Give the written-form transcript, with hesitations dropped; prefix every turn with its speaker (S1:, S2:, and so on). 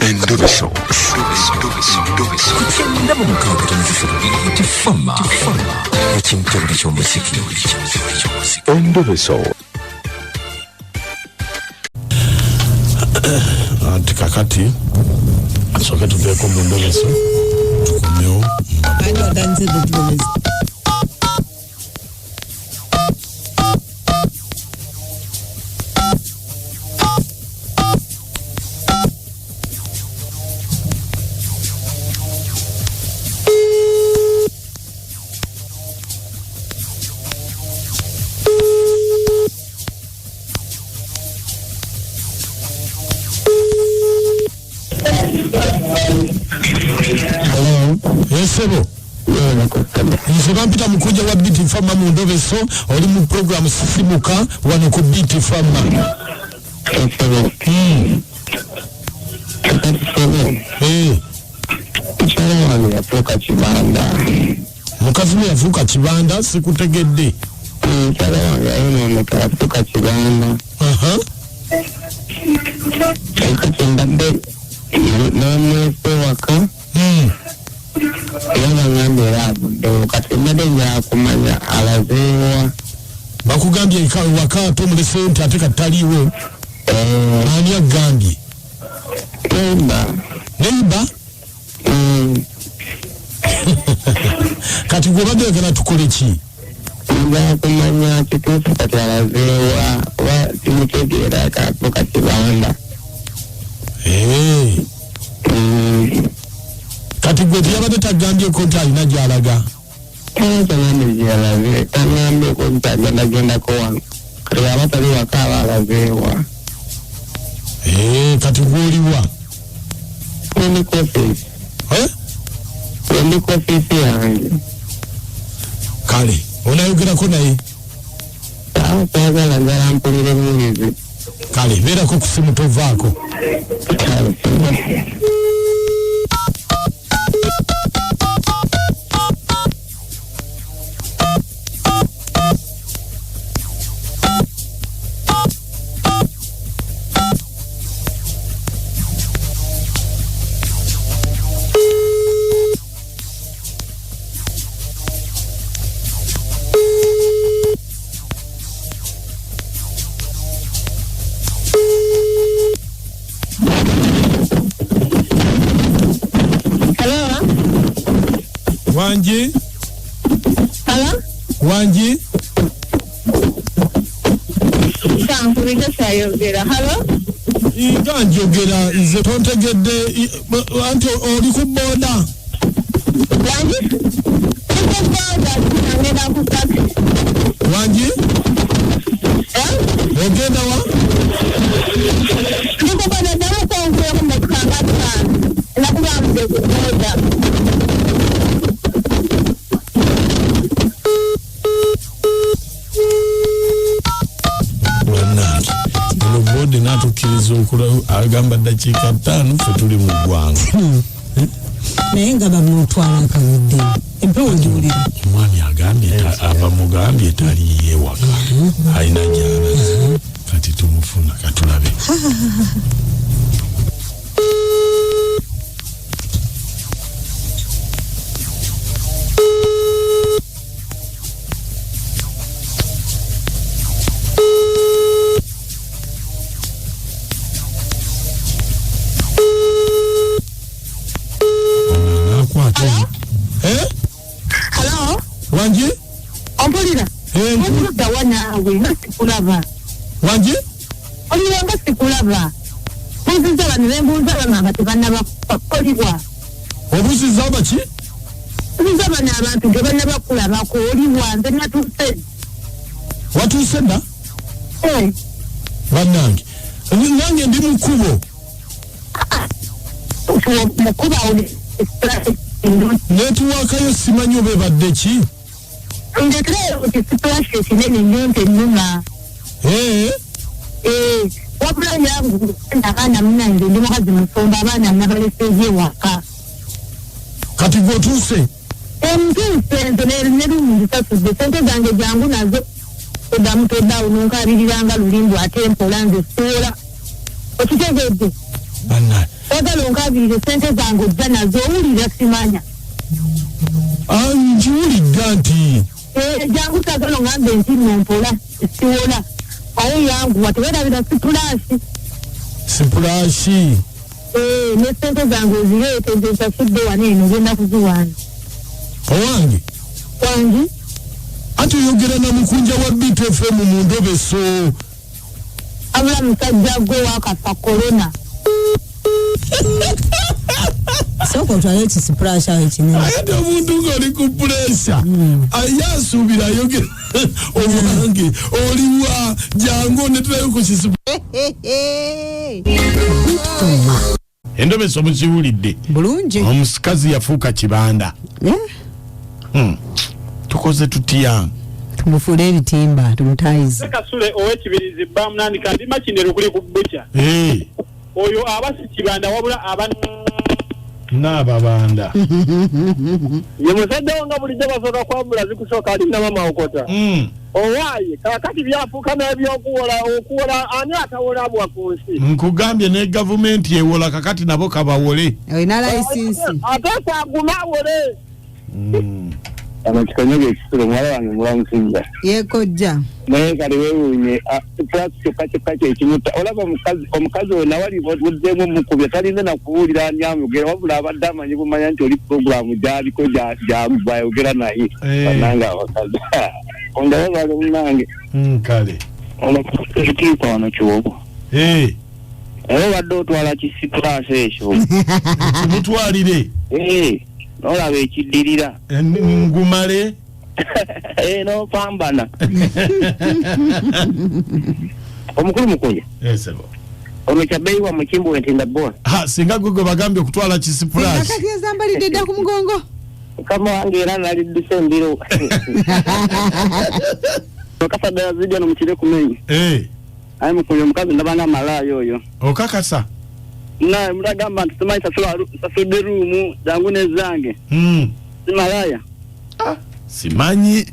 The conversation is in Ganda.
S1: Endobeso.
S2: Ku 96.3 Beat Fama, ekimtebule ky'omuziki.
S1: Endobeso.
S3: Anti kakati tusooke tuveeko mu ndobeso tukomewo.
S4: Ani watandise the
S3: Esebo, nze bampita mukunja wa Beat Fama mu ndobeso. Oli mu program Sisimuka wano ku Beat Fama. Eh,
S5: Mukyala wange yafuuka kibanda.
S3: Mukazi we yafuuka kibanda? Sikutegedde.
S5: Mukyala wange yayonooneka, yafuuka kibanda.
S3: Aha.
S5: Kati mbadde namulese waka era bangambye era avuddewo. Kati mbadde njala kumanya alazeewa.
S3: Bakugambye waka ate omulese nti ate kati taliiwo? Ani agambye?
S5: Neighbour.
S3: Neighbour? Kati gwe obadde oyagala tukole ki?
S5: Njala kumanya kituufu kati alazeewa, oba simutegeera kafuuka kibanda.
S3: Eh, kati gwe teyabadde tagambyeko nti alina gy'alaga?
S5: Tangambye gyalaze, tangambyeko nti agendagendako wano. Kati aba tali waka aba alazeewa?
S3: Eh, kati gw'oliwa?
S5: Ndi ku ofiisi.
S3: Eh?
S5: Ndi ku ofiisi yange.
S3: Kale onayogerako naye?
S5: Awo saagala, njala mpulire buwulizi.
S3: Kale beerako ku simu, tovaako.
S5: Kale.
S4: Hello?
S3: Wangi?
S4: Hello?
S3: Wangi?
S4: Kankulire kyayogera. Hello?
S3: Nga njogera nze tontegedde anti oli ku booda.
S4: Wangi? Ndi ku boda, ngenda ku taxi.
S3: Wangi?
S4: Eh?
S3: Ogenda wa?
S4: Ndi ku boda, ddamu konkuleko mmotoka nga 5. Nakugambye ku boda.
S3: Bannange, ono boodi n'atukkiriza okula agamba ddakiika 5 ffe tuli mu ggwanga.
S6: Naye nga bamutwala akavudde, empewo giwulira.
S3: Omwami agambye abamugambye taliyo ewaka, alina gy'alaze. Kati tumufuna, katulabe. Nakwata. Eh?
S4: Hello?
S3: Wangi?
S4: Ompulira?
S3: Eh,
S4: Oludda wa naawe nga sikulaba?
S3: Wangi?
S4: Olira nga sikulaba. Mbuuzizza bano ne mbuuza bano nga tebannabakolibwa.
S3: Obuuzizza baki?
S4: Mbuuzizza bano abantu tebannabakulabako. Oliwa? Nze natuuse.
S3: Watuuse dda?
S4: Eh.
S3: Bannange, nange ndi mu kkubo.
S4: Mukuba
S3: Netiwaakayo simanyi oba ebadde ki.
S4: Ndetera ekisplash ekinene nnyo nti ennuma.
S3: Eh,
S4: Eh, wabula yangu abaana munange, ndi mukazi mufumbo, abaana nabaleseeyo ewaka.
S3: Kati gwe otuuse?
S4: Entuuse nze ne lumu nzisasudde sente zange, jangu nazo. Toddamu toddaawo nonkabiriranga lulimbu ate mpola nze siwola. Okitegedde?
S3: Banna.
S4: Saagala onkabirire sente zange ojja nazo owulira simanya.
S3: Ah, nkiwulidde nti
S4: Eh, jangu saagala ongambe nti nno mpola siwola. Awo yanguwa tewerabira sipulaasi.
S3: Sipulashi.
S4: Eh, ne sente zange ozireete nze nsasudde wano eno ogenda kuziwaana.
S3: Owange.
S4: Wangi?
S3: Ate oyogera na mukunja wa BTFM mu ndobeso.
S4: Abula musajja gwe wakafa korona.
S6: Sooka otwale ekisipulashi awo ekinene.
S3: Ate omuntu ng'oli ku puresha aye asuubira ayogera owange oliwa jangu oneterayo ku kisipu. Endobeso mukiwulidde.
S6: Bulungi.
S3: Omusikazi yafuuka kibanda.
S6: Eh?
S3: Tukoze tutya?
S6: Tumufuule ebitimba tumutayize.
S7: Kasule ow'ekibirizi bamunandika ndi Makindye kuli ku bbuca.
S3: Eh,
S7: Oyo aba si kibanda wabula aba
S3: naababanda.
S5: Ye musajja wo nga bulijjo basooka kwambula zikusooka alinna mama okota. Owaaye kaakati byafuuka n'ebyokuwola okuwola ani atawolabwa ku nsi?
S3: Nkugambye ne gavumenti ewola kakati nabo kabawole.
S6: Olina layisinsi.
S5: Ate saaguma awole. Ano kikonyoga ekisule muwala wange mulamusijja.
S6: Yekojja.
S5: Naye kale weewuunye pulasi kyokka kyokka kyekimuta olaba omukazi omukazi oyo nawe ali mukubya talina nakuwulira ani amugera wabula abadde amanyi bumanya nti oli puroguramu gyaliko gyayogera naye.
S3: Eh.
S5: Bannange abakazi ondabe bali munange.
S3: Kale.
S5: Ekitiibwa wano kiwogo.
S3: Eh,
S5: Naye obadde otwala kisipulasi ekyo.
S3: kimutwalire.
S5: Eh, n'olaba ekiddirira.
S3: Eh, ngumale.
S5: Eh, n'opambana. Omukulu Mukunja.
S3: Eh, sebo.
S5: Ono kyabbeeyi wa mukimbu wentinda bona.
S3: Ha, singa gwe gwe bagambye okutwala kisipulashi.
S6: Kati ezambalidde dda ku mugongo.
S5: Mukama wange era nalidduse embiro. Okasadde zijja nomukire kumenya.
S3: Eh,
S5: Aye Mukunja omukazi ndaba nga malaayo oyo.
S3: Okakasa.
S5: Naye mutagamba nti simanyi sasudde ruumu jangu n'ezange. Si malaaya.
S3: Simanyi.